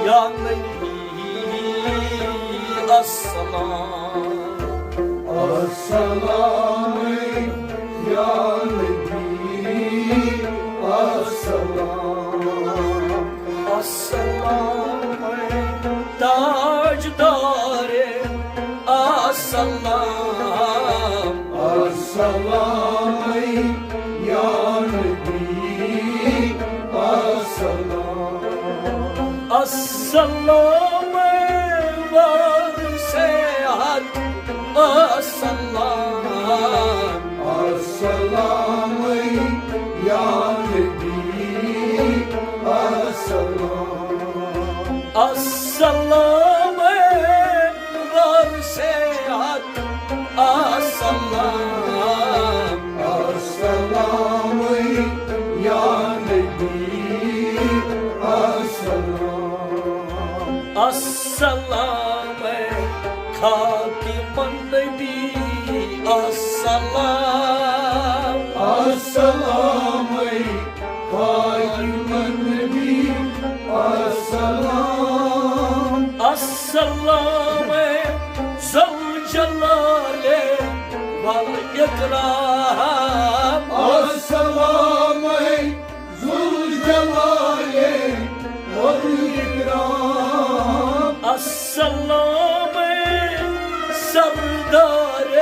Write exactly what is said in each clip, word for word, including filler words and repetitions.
یا نبی السلام۔ السلام یا نبی السلام۔ السلام تاجدار السلام۔ السلام یا نبی السلام۔ السلام وارث حق السلام۔ السلام یا نبی السلام۔ السلام وارث حق السلام۔ السلام یا نبی السلام۔ السلام خاتم النبی السلام۔ السلام خاتم النبی السلام۔ السلام ذو الجلال والاکرام۔ السلام ذو الجلال والاکرام۔ السلام سردار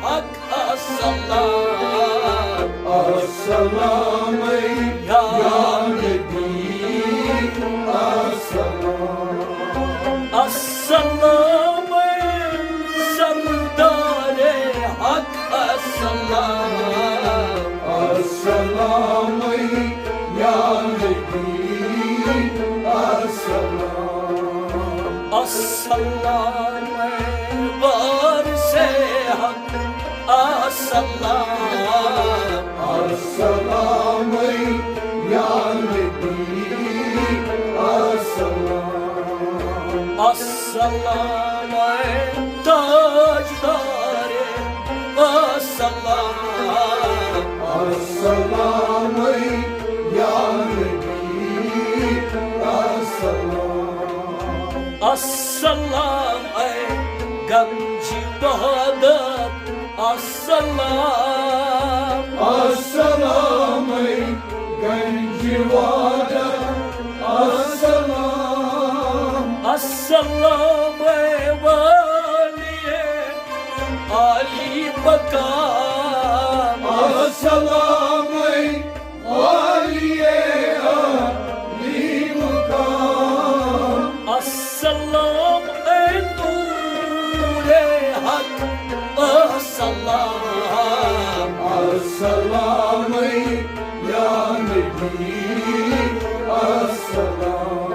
حق السلام۔ السلام یا نبی السلام۔ السلام سردار حق السلام۔ السلام یا نبی السلام۔ السلام وارث حق السلام۔ السلام یا نبی السلام۔ السلام تاجدار السلام۔ السلام یا نبی السلام۔ السلام اے گنج وحدت السلام۔ السلام اے گنج وحدت السلام۔ السلام اے والی عالی مقام۔ السلام اے والی عالی مقام۔ السلام اے نور حق السلام۔ السلام یا نبی السلام۔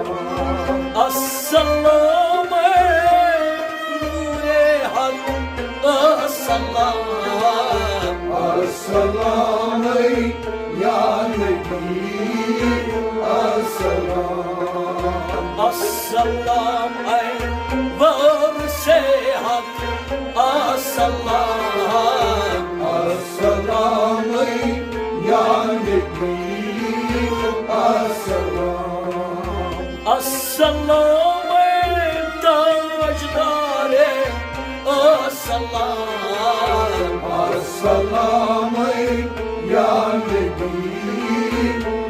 السلام نور حق السلام۔ السلام یا نبی السلام۔ السلام اے وارث حق السلام۔ السلام یا نبی السلام۔ السلام تاجدار السلام۔ السلام یا نبی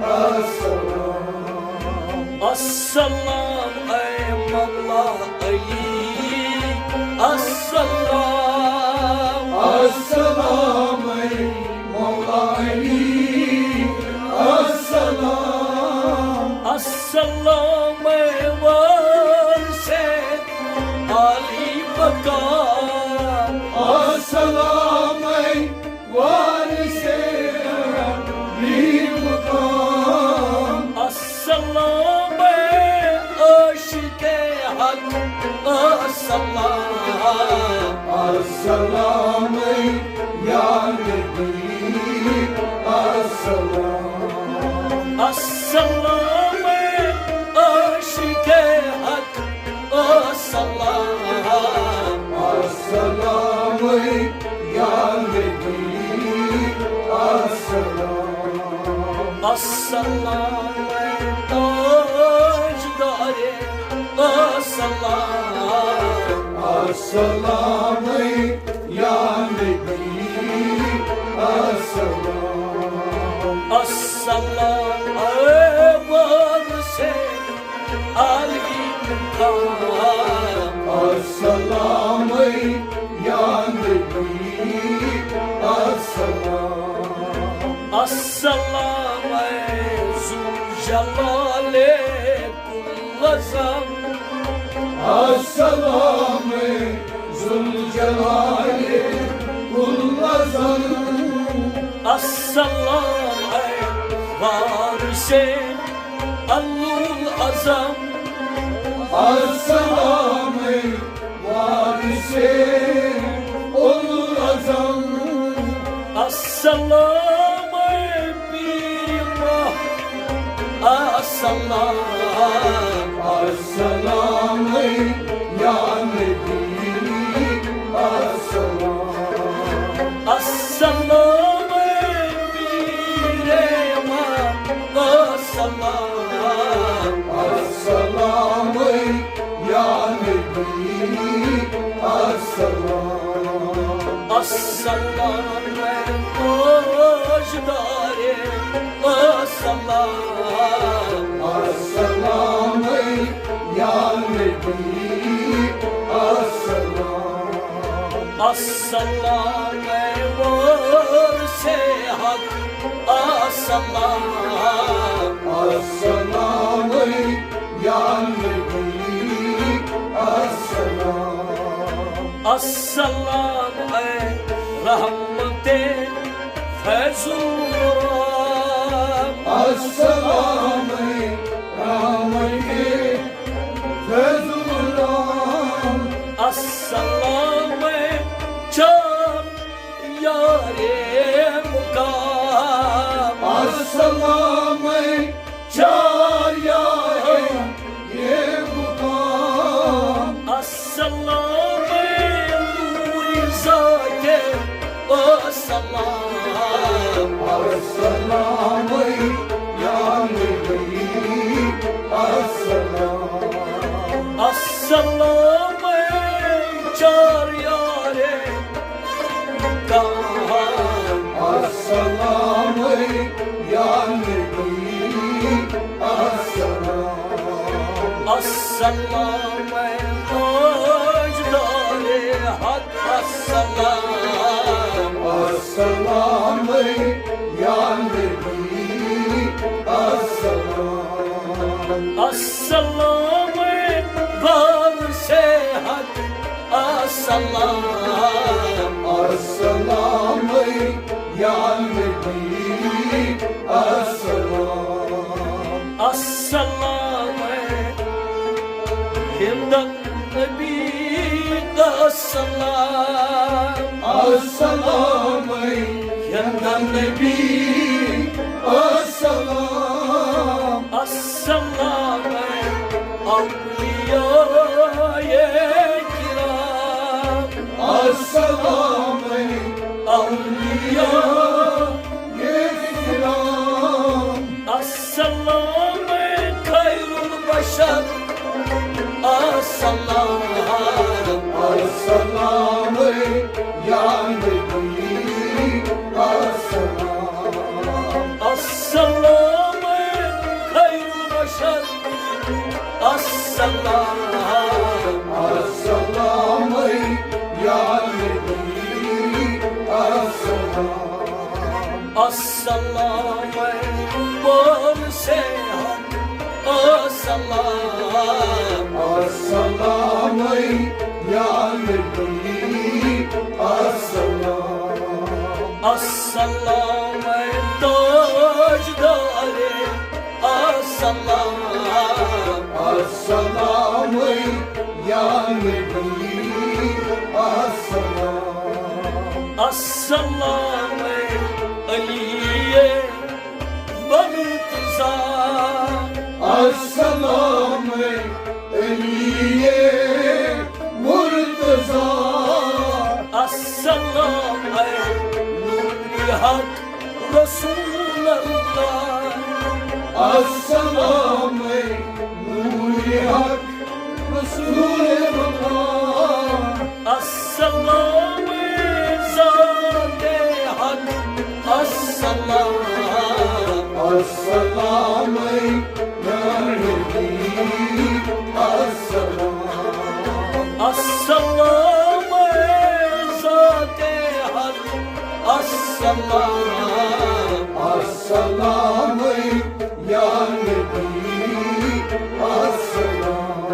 السلام۔ السلام اے مولا علی السلام۔ السلام اے مولا علی السلام۔ السلام اے وارث عالی مقام۔ السلام اے وارث عالی مقام۔ السلام اے عاشق حق السلام۔ السلام اے یا نبی السلام۔ السلام اے عاشق حق السلام۔ السلام یا نبی السلام۔ السلام تاجدار السلام، السلام یا نبی، السلام۔ السلام اے وارث عالی مقام۔ السلام یا نبی، السلام۔ السلام اے ذوالجلال کل عظم۔ السلام ذوالجلال کل عظم۔ السلام اے وارث اولو العزم۔ السلام وارث اولو العزم۔ السلام پیر ماہ۔ السلام، السلام یا نبی، السلام۔ السلام پیر ماہ۔ السلام، السلام یا نبی، السلام۔ السلام تاجدار، السلام۔ السلام یا نبی، السلام۔ السلام وارث حق، السلام۔ السلام یا نبی، السلام۔ السلام اے رحمت فیض الرحم۔ السلام اے رحمت فیض الرحم۔ السلام اے چار یار مقام۔ السلام اے چار یار مقام۔ السلام نور ذات، السلام۔ السلام یا نبی، السلام۔ السلام چار یار کہاں۔ السلام یا نبی، السلام۔ السلام تاجدار حق، السلام۔ السلام یا نبی، السلام۔ السلام وارث حق، السلام۔ السلام یا نبی، السلام۔ السلام ہند نبی، السلام۔ السلام ہند نبی، السلام۔ السلام اولیاء کرام۔ السلام اولیاء کرام۔ السلام خیر البشر، السلام۔ السلام یا نبی، السلام۔ السلام خیر البشر، السلام۔ السلام یا نبی، السلام۔ السلام وارث حق، السلام۔ السلام یا نبی، السلام۔ السلام تاجدار، السلام۔ السلام یا نبی، السلام۔ السلام علی مرتضی۔ السلام علی مرتضی۔ السلام اے نور حق رسول اللہ۔ السلام اے نور حق سلام یا نبی، السلام۔ السلام ذات حق، السلام۔ السلام یا نبی، السلام۔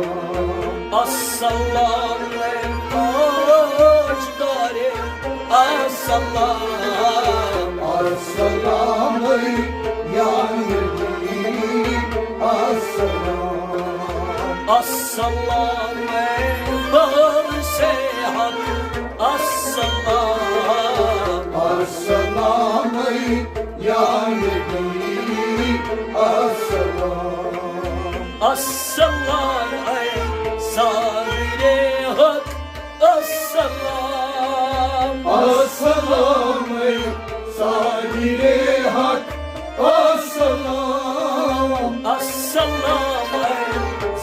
السلام تاجدار، السلام۔ السلام یا نبی، السلام۔ السلام بر صحت، السلام۔ السلام یا نبی، السلام۔ السلام صابر حق، السلام۔ السلام صابر حق، السلام۔ السلام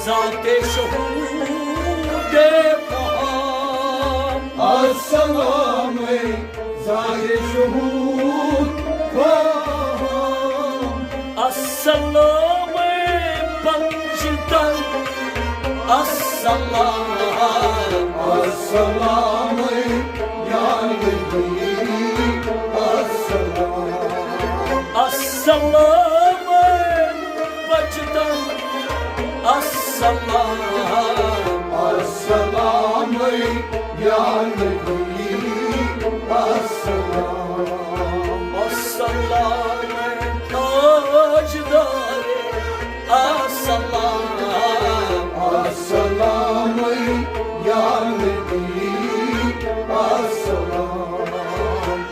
ذات شہود فہام۔ السلام ذات شہود فہام۔ السلام پنجتن، السلام۔ السلام یا نبی، السلام۔ السلام پنجتن، السلام۔ السلام یا نبی، السلام۔ السلام تاجدار، السلام۔ السلام یا نبی، السلام۔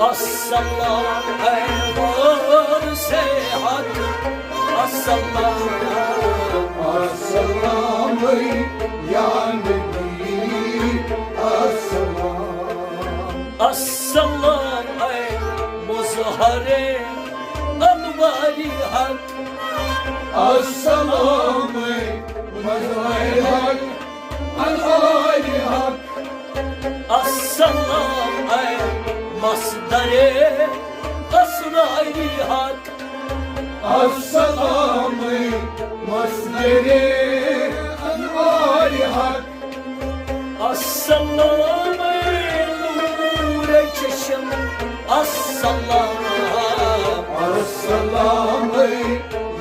السلام اے وارث حق، السلام۔ السلام یا نبی، السلام۔ السلام اے مظہر انوار حق۔ السلام اے مظہر حق، انوار حق۔ السلام اے مصدر اسرار حق۔ السلام اے مصدر انوار حق۔ السلام نور چشم، السلام۔ السلام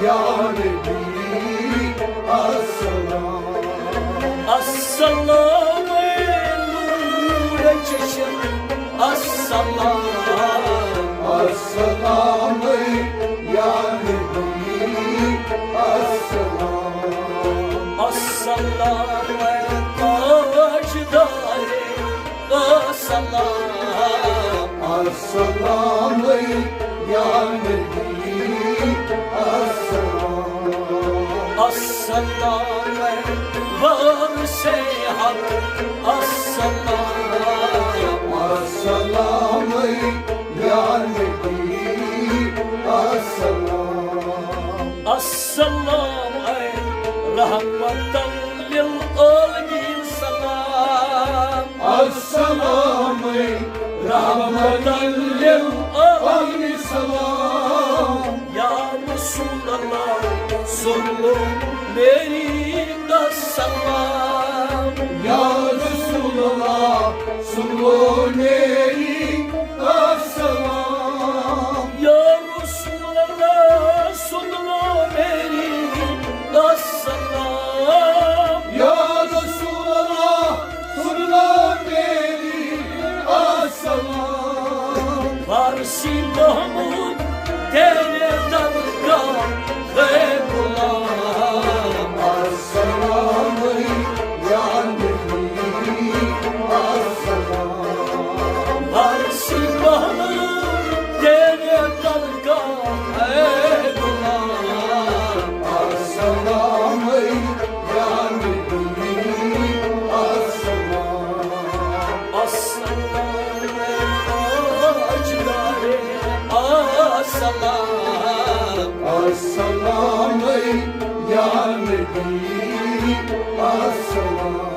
یا نبی، السلام۔ السلام نور چشم، السلام۔ السلام یا نبی، السلام۔ السلام تاجدار، السلام۔ السلام یا نبی، السلام۔ السلام وارث حق، السلام۔ السلام یا نبی، السلام۔ السلام اے رحمت للعالمین سلام۔ السلام اے رحمت للعالمین سلام۔ یا رسول اللہ سن لو میری السلام۔ یا رسول اللہ سن لو میری السلام۔ یا رسول اللہ سن لو میری السلام۔ یا رسول اللہ سن لو میری السلام۔ فارسی محمود تیرے درگاہ ہے غلام۔ السلام یا نبی، السلام۔ فارسی محمود تیرے درگاہ ہے غلام۔ السلام یا نبی، السلام۔ السلام تاجدار، السلام۔ السلام یا نبی، السلام۔